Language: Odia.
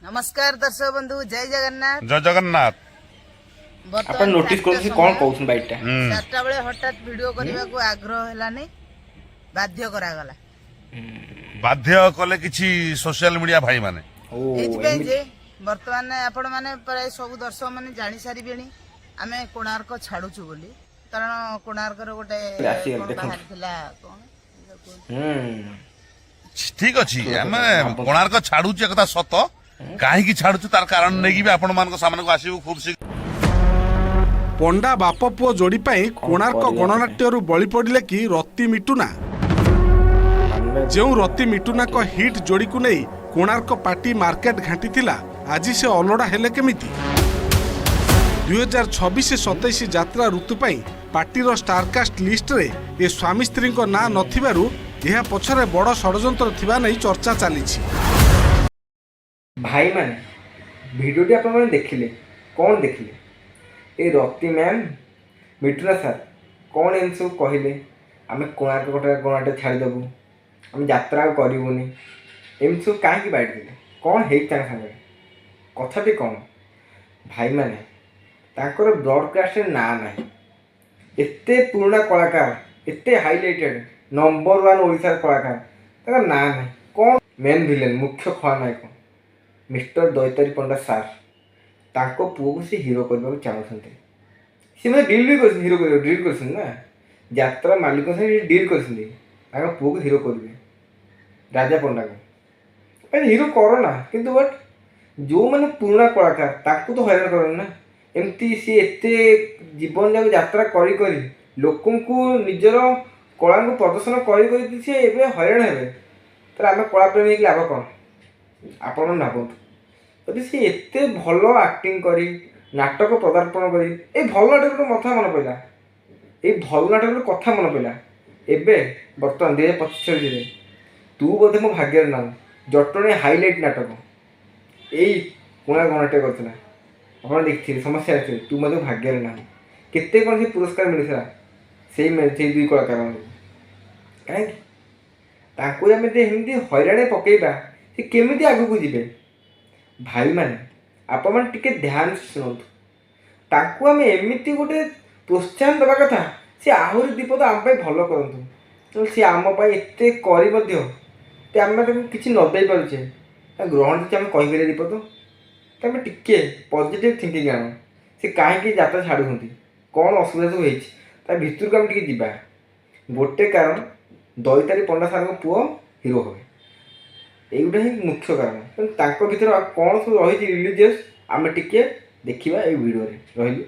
ନମସ୍କାର ଦର୍ଶକ ବନ୍ଧୁ, ଜୟ ଜଗନ୍ନାଥ। ଜୟ ଜଗନ୍ନାଥ। ଆପଣ ନୋଟିସ୍ କରନ୍ତୁ ସେ କ'ଣ କହୁଛନ୍ତି ବାଇଟଟା। 4ଟା ବେଳେ ହଠାତ୍ ଭିଡିଓ କରିବାକୁ ଆଗ୍ରହ ହେଲାନି, ବାଧ୍ୟ କରାଗଲା। ବାଧ୍ୟ କଲେ କିଛି ସୋସିଆଲ ମିଡିଆ ଭାଇମାନେ। ଓ। ଏଇଥିପାଇଁ ଏମିତି ଯେ ବର୍ତ୍ତମାନ ଆପଣ ମାନେ ପ୍ରାୟ ସବୁ ଦର୍ଶକ ମାନେ ଜାଣି ସାରିବେଣି ଆମେ କୋଣାର୍କ ଛାଡୁଛୁ ବୋଲି, କାରଣ କୋଣାର୍କର ଗୋଟେ ଆସିଗଲେ, କଣ ଦେଖନ୍ତୁ। ବାହାରିଥିଲା କଣ? ଠିକ ଅଛି, ଆମେ କୋଣାର୍କ ଛାଡୁଛୁ ଏକଥା ସତ। କାହିଁକି ଛାଡୁଛୁ ତାର କାରଣ ନେଇକି ବି ଆପଣ ମାନଙ୍କ ସାମ୍ନାକୁ ଆସିବୁ ଖୁବ ଶୀଘ୍ର। ପଣ୍ଡା ବାପ ପୁଅ ଯୋଡ଼ି ପାଇଁ କୋଣାର୍କ କରିବା? ଗଣନାଟ୍ୟରୁ ବଳି ପଡ଼ିଲେ କି ରତି ମିଟୁନା? ଯେଉଁ ରତି ମିଟୁନାଙ୍କ ହିଟ୍ ଯୋଡ଼ିକୁ ନେଇ କୋଣାର୍କ ପାର୍ଟି ମାର୍କେଟ ଘାଣ୍ଟିଥିଲା, ଆଜି ସେ ଅଲୋଡ଼ା ହେଲେ କେମିତି? 2026-27 ଯାତ୍ରା ଋତୁ ପାଇଁ ପାର୍ଟିର ଷ୍ଟାରକାଷ୍ଟ ଲିଷ୍ଟରେ ଏ ସ୍ୱାମୀ ସ୍ତ୍ରୀଙ୍କ ନାଁ ନଥିବାରୁ ଏହା ପଛରେ ବଡ଼ ଷଡ଼ଯନ୍ତ୍ର ଥିବା ନେଇ ଚର୍ଚ୍ଚା ଚାଲିଛି। ଭାଇମାନେ, ଭିଡ଼ିଓଟି ଆପଣମାନେ ଦେଖିଲେ, କ'ଣ ଦେଖିଲେ? ଏ ରତି ମ୍ୟାମ୍, ମିଟୁନା ସାର୍ କ'ଣ ଏମିତି ସବୁ କହିଲେ, ଆମେ କୋଣାର୍କ ଗୋଟେ ଗଣନାଟ୍ୟ ଛାଡ଼ିଦେବୁ, ଆମେ ଯାତ୍ରା ଆଉ କରିବୁନି, ଏମିତି ସବୁ କାହିଁକି ବାଇଟ୍ ଦେଲେ? କ'ଣ ହେଇଛି ତାଙ୍କ ସାଙ୍ଗରେ? କଥାଟି କ'ଣ ଭାଇମାନେ? ତାଙ୍କର ବ୍ରଡ଼କାଷ୍ଟରେ ନାଁ ନାହିଁ। ଏତେ ପୁରୁଣା କଳାକାର, ଏତେ ହାଇଲାଇଟେଡ଼, ନମ୍ବର ୱାନ୍ ଓଡ଼ିଶାର କଳାକାର, ତାଙ୍କର ନାଁ ନାହିଁ କ'ଣ? ମେନ୍ ଭିଲେନ୍, ମୁଖ୍ୟ ଖଳନାୟକ ମିଷ୍ଟର ଦୈତାରୀ ପଣ୍ଡା ସାର୍, ତାଙ୍କ ପୁଅକୁ ସେ ହିରୋ କରିବାକୁ ଚାହୁଁଛନ୍ତି। ସେ ମଧ୍ୟ ଡିଲ୍ ବି କରିଛନ୍ତି, ହିରୋ କରିବାକୁ ଡିଲ୍ କରିଛନ୍ତି ନା, ଯାତ୍ରା ମାଲିକ ସାଙ୍ଗେ ଡିଲ୍ କରିଛନ୍ତି, ତାଙ୍କ ପୁଅକୁ ହିରୋ କରିବେ, ରାଜା ପଣ୍ଡାକୁ। ଭାଇ, ହିରୋ କର ନା, କିନ୍ତୁ ବଟ୍ ଯେଉଁମାନେ ପୁରୁଣା କଳାକାର ତାଙ୍କୁ ତ ହଇରାଣ କରନି ନା ଏମିତି। ସିଏ ଏତେ ଜୀବନ ଯାକ ଯାତ୍ରା କରି କରି, ଲୋକଙ୍କୁ ନିଜର କଳାଙ୍କୁ ପ୍ରଦର୍ଶନ କରି କରି ସିଏ ଏବେ ହଇରାଣ ହେବେ, ତାହେଲେ ଆମେ କଳାପ୍ରେମୀ ହେଇକି ଲାଭ କ'ଣ? ଆପଣମାନେ ଭାବନ୍ତୁ, ଯଦି ସିଏ ଏତେ ଭଲ ଆକ୍ଟିଂ କରି, ନାଟକ ପଦାର୍ପଣ କରି, ଏଇ ଭଲ ନାଟକର କଥା ମନେ ପଡ଼ିଲା, ଏଇ ଭଲ ନାଟକର କଥା ମନେ ପଡ଼ିଲା, ଏବେ ବର୍ତ୍ତମାନ 2025 26ରେ ତୁ ବୋଧେ ମୋ ଭାଗ୍ୟରେ ନାହୁଁ, ଜଟଣୀ ହାଇଲାଇଟ୍ ନାଟକ ଏଇ କୋଣାର୍କ ଗଣନାଟ୍ୟ କରିଥିଲା। ଆପଣ ଦେଖିଥିବେ, ସମସ୍ତେ ଜାଣିଥିବେ, ତୁ ମଧ୍ୟ ଭାଗ୍ୟରେ ନାହୁଁ। କେତେ କ'ଣ ସେ ପୁରସ୍କାର ମିଳିଥିଲା ସେଇ ଦୁଇ କଳାକାରମାନଙ୍କୁ। କାହିଁକି ତାଙ୍କୁ ଆମେ ଏମିତି ହଇରାଣ ପକେଇବା? ସେ କେମିତି ଆଗକୁ ଯିବେ? ଭାଇମାନେ, ଆପଣମାନେ ଟିକେ ଧ୍ୟାନ ସେ ଶୁଣନ୍ତୁ। ତାଙ୍କୁ ଆମେ ଏମିତି ଗୋଟେ ପ୍ରୋତ୍ସାହନ ଦେବା କଥା, ସେ ଆହୁରି ଦୁଇପଦ ଆମ ପାଇଁ ଭଲ କରନ୍ତୁ। ତେଣୁ ସିଏ ଆମ ପାଇଁ ଏତେ କରି ମଧ୍ୟ ତ ଆମେ ତାକୁ କିଛି ନ ଦେଇପାରୁଛେ, ତା ଗ୍ରହଣ ଯଦି ଆମେ କହିପାରିବା ଦୁଇପଦ ତ ଆମେ ଟିକେ ପଜିଟିଭ୍ ଥିଙ୍କିଂ ଆଣ। ସେ କାହିଁକି ଯାତ୍ରା ଛାଡ଼ୁଛନ୍ତି, କ'ଣ ଅସୁବିଧା ସବୁ ହେଇଛି, ତା ଭିତରକୁ ଆମେ ଟିକେ ଯିବା। ଗୋଟେ କାରଣ, ଦୈତାରୀ ପଣ୍ଡା ସାର୍ଙ୍କ ପୁଅ ହିରୋ ହେବେ, ଏଇଗୁଟା ହିଁ ମୁଖ୍ୟ କାରଣ। ତେଣୁ ତାଙ୍କ ଭିତରେ ଆଉ କ'ଣ ସବୁ ରହିଛି ରିଲିଜିୟସ୍, ଆମେ ଟିକେ ଦେଖିବା ଏଇ ଭିଡ଼ିଓରେ। ରହିଲି।